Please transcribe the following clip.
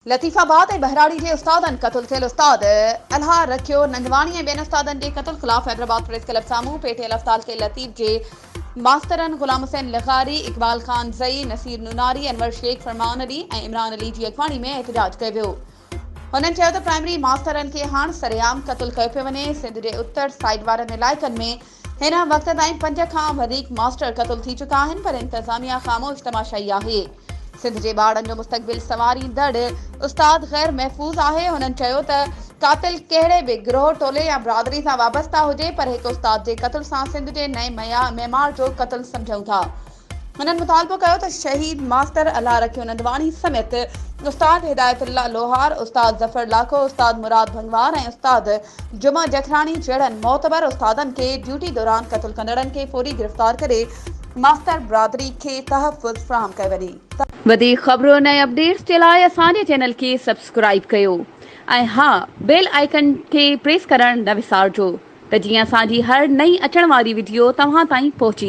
لطيف آباد ۽ ٻهراڙي جي استادن قتل ٿيل استاد الهه رکيو نندواڻي ۽ ٻين استادن جي قتل خلاف حيدرآباد پريس ڪلب سامهون پيٽيل تعلقي لطيف جي ماسترن غلام حسين لغاري، اقبال خان زئي، نصير نوناري، انور شيخ، فرمان علي ۽ عمران علي جي اڳواڻي ۾ احتجاج ڪيو ويو. هنن چيو ته پرائمري ماسترن کي هاڻ سرعام قتل ڪيو پيو وڃي، سنڌ جي اتر سائيڊ وارن علائقن ۾ هن وقت تائين پنج کان وڌيڪ ماستر قتل ٿي چڪا آهن پر انتظاميا خاموش تماشائي آهي. سنڌ جي ٻارڙن جو مستقبل سنواريندڙ استاد غير محفوظ آهي. هنن چيو ته قاتل ڪهڙي به گروهه، ٽولي يا برادري سان وابسته هجي پر هڪ استاد جي قتل سان سنڌ جي نئين معمار جو قتل سمجهون ٿا. هنن مطالبو ڪيو ته شهيد ماستر الله رکيو نندواڻي سميت استاد هدايت الله لوهار، استاد ظفر لاکو، استاد مراد ڀنگوار ۽ استاد جمعه جکراڻي جهڙن معتبر استادن کي ڊيوٽي دوران قتل ڪندڙن کي فوري گرفتار ڪري ماستر برادري کي تحفظ فراهم ڪيو وڃي. وڌيڪ خبرن ۽ اپڊيٽس جي لاء اسان جي چينل کي سبسڪرائيب ڪيو ۽ ها بيل آئيڪن کي پريس ڪرڻ نه وسارجو ته جيئن اسان جي هر نئين اچڻ واري وڊيو توهان تائين پهچي.